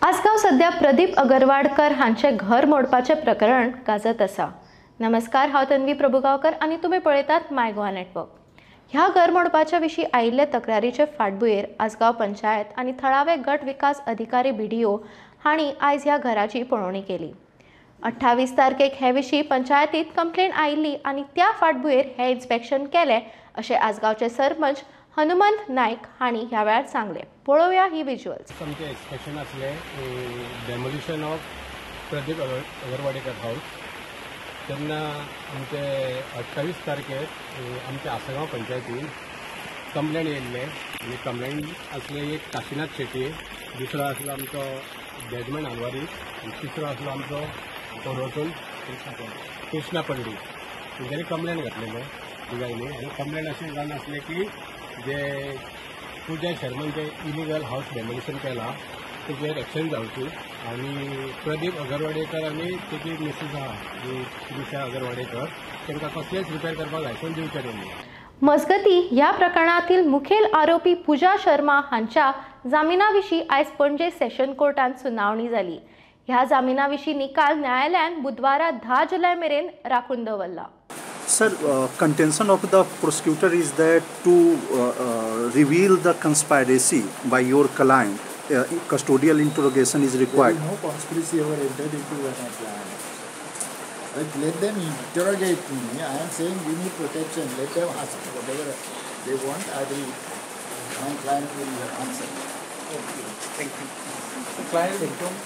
आसगांव सध्या प्रदीप अगरवाडकर हांचे घर मोडपाचे प्रकरण गाजत आसा. नमस्कार, हांव तन्वी प्रभुगांवकर आनी तुमी पळयतात माय गोवा नेटवर्क. ह्या घर मोडपाच्या विशीं आयिल्ले तक्रारीचे फाटभुंयेर आसगांव पंचायत आनी थळावे गट विकास अधिकारी बीडीओ हांणी आयज ह्या घराची पळोवणी केली. 28 तारखेक हे विशीं पंचायतीत कंप्लेन आयिल्ली आनी त्या फाटभुंयेर हे इन्स्पेक्शन केलें अशें आसगांवचे सरपंच हनुमंत नायक हांणी ह्या वेळार सांगलें. पळोवया ही विज्युअल्स. आमचें एक्सपेक्शन आसलें demolition of Pradeep Agarwadekar house. तेन्ना आमचे 28 तारखेक आमच्या आसगांव पंचायतीन कंप्लेन येयल्ले आनी कंप्लेन आसले एक काशिनाथ शेट्ये, दुसरो आसलो आमचो डेजमंड आलवारी आनी तिसरो आसलो आमचो कोरोतून कृष्णा पंडीत. तेंच्यांनी कंप्लेन घातलेले तिगांनी आनी कंप्लेन अशें जावन आसलें की जे पूजा शर्मान जे इलिगल हावस डेमोलिशन केला तेजेर एक्शन जावची आनी प्रदीप अगरवाडेकर आनी तेजी मिसीस आहा दिशा अगरवाडेकर तांकां कसलेच रिपेर करपाक लायसन्स दिवचें न्हय. मजगती ह्या प्रकरणातील मुखेल आरोपी पूजा शर्मा हांच्या जामिना विशीं आयज पणजे सेशन कोर्टात सुनावणी जाली. ह्या जामिना विशीं निकाल न्यायालयान बुधवारा 10 जुलय मेरेन राखून दवरला. Sir, contention of the prosecutor is that to reveal the conspiracy by your client, custodial interrogation is required. There is no conspiracy ever entered into by my client. But let them interrogate me. I am saying we need protection. Let them ask whatever they want. I will. My client will answer. Okay. Thank you. The client is come.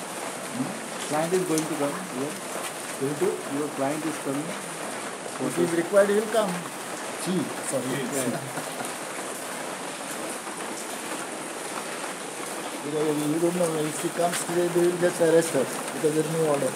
Client is going to come. Yeah. Going to? Your client is coming. If he is required, he will come. She, sorry. Yeah. Because you don't know, if she comes today, they will just arrest her because there is no order.